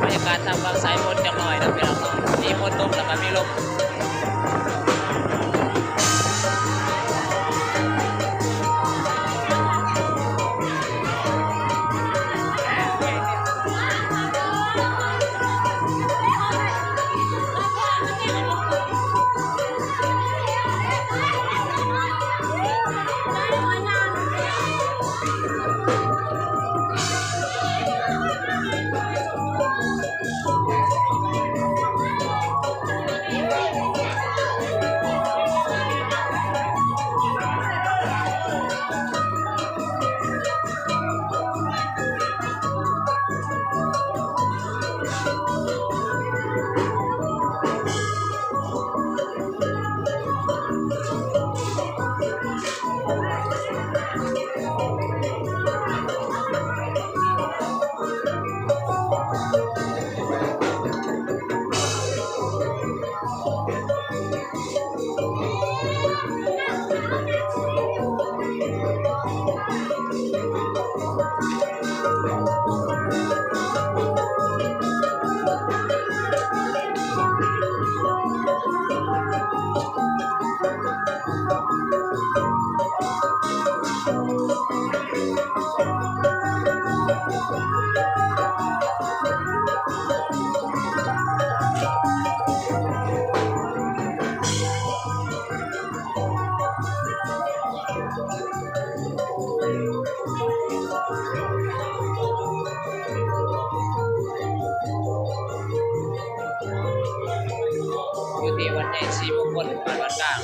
ບັນຍາກາດທ່າມກາງສາຍຝົນຈັກໜ້ອຍນະພີ່ນ້ອງເນາະ ມີຝົນຕົກແລ້ວກໍມີລົມ. ຢູ່ທີ່ວັດໃຫຍ່ສີມຸງຄົນ ບ້ານວັດກາງ.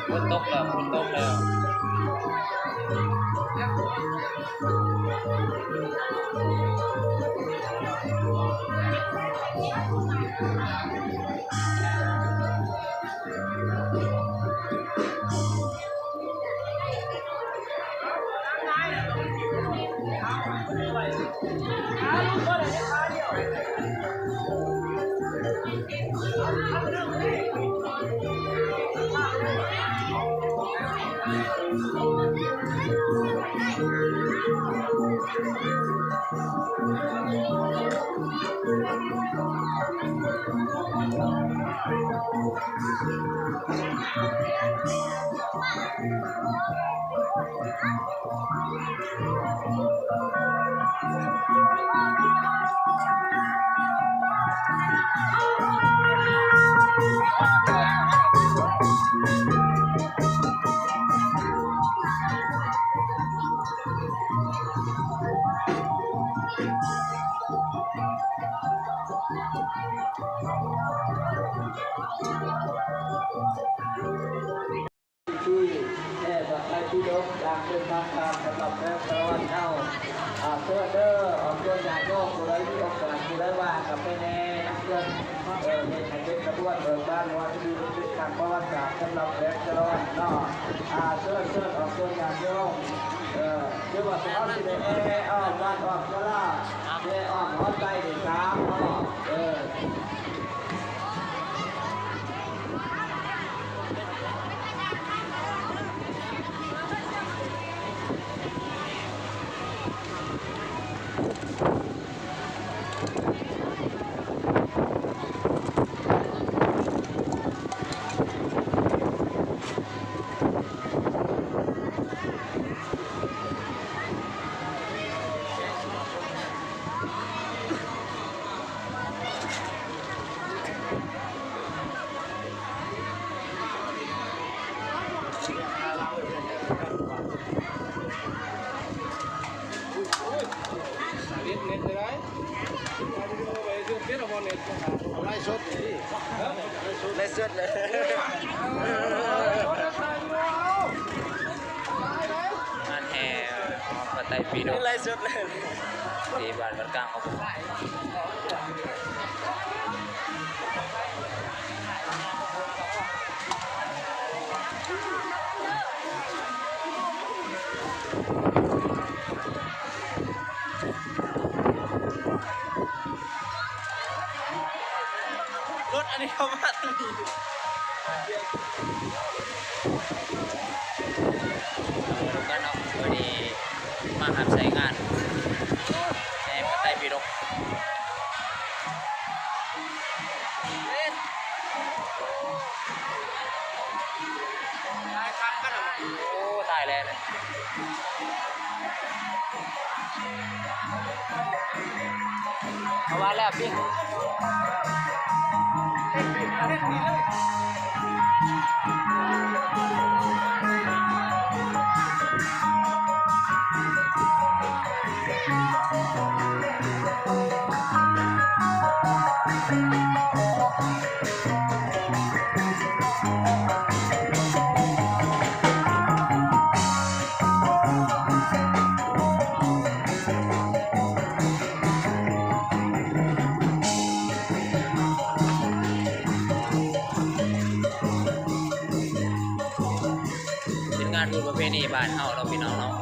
ຝົນຕົກແລ້ວ ຝົນຕົກແລ້ວ. ທີ່ແດ່ບັກໄມ້ປີດົກ ຢ່າງເປັນທາງການສຳລັບແຂວງສາລະວັນເຮົາ. ອາ ເຊີນເດີ ອອກຕົວຍາດໂຍມ ຜູ້ໃດມີໂອກາດ ຜູ້ໃດວ່າງກໍໄປແດ່ນຳເພິ່ນ ເອີ ເຮັດໃຫ້ເປັນຂະບວນເບີກບານ ຫຼືວ່າຈະມີເປັນຄັ້ງປະຫວັດສາດສຳລັບແຂວງສາລະວັນເນາະ. ອາ ເຊີນ ເຊີນ ອອກຕົວຍາດໂຍມ ເອີ ຫຼືວ່າພວກເຮົາຊິໄດ້ແຫ່ອ້ອມວັດ ອ້ອມສາລາ ແຫ່ອ້ອມຫໍໄຕໄດ້ສາມຮອບ ເອີ. ໄລຟ໌ສົດ ໄລຟ໌ສົດເລີຍ ງານແຫ່ພະໄຕປີດົກ ໄລຟ໌ສົດເລີຍ ທີ່ບ້ານວັດກາງຂອງພວກເຮົາ. ລົດອັນນີ້ເຂົ້າມາທາງນີ້ ມານຳກັນເນາະ ມື້ນີ້ມາຮັບໃຊ້ງານແຫ່ພະໄຕປີດົກ. ໂອ້ ຕາຍແລ້ວ ເອົາວ່າແລ້ວປິງ. ເປັນງານບຸນປະເພນີບ້ານເຮົາເນາະ ພີ່ນ້ອງເນາະ.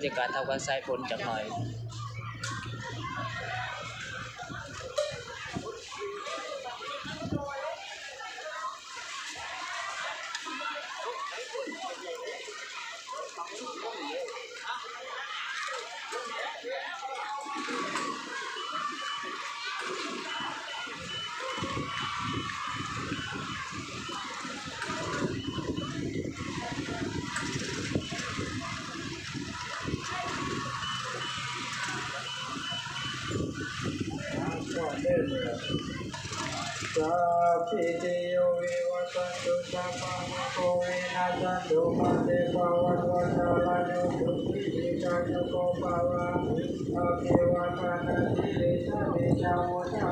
ບັນຍາກາດທ່າມກາງສາຍຝົນຈັກໜ້ອຍ. ສັບພິຕິໂຍ ວິວັດທັນຕຸ ສັບພະໂລໂກ ວິນະສະຕຸ ມາເຕ ພະວັດວັດຕະລາໂນ ສຸຂີ ດີຄາຍຸໂກ ພະວະ ອະພິວາທະນະສີລິສະ ນິດຖະວຸດທະ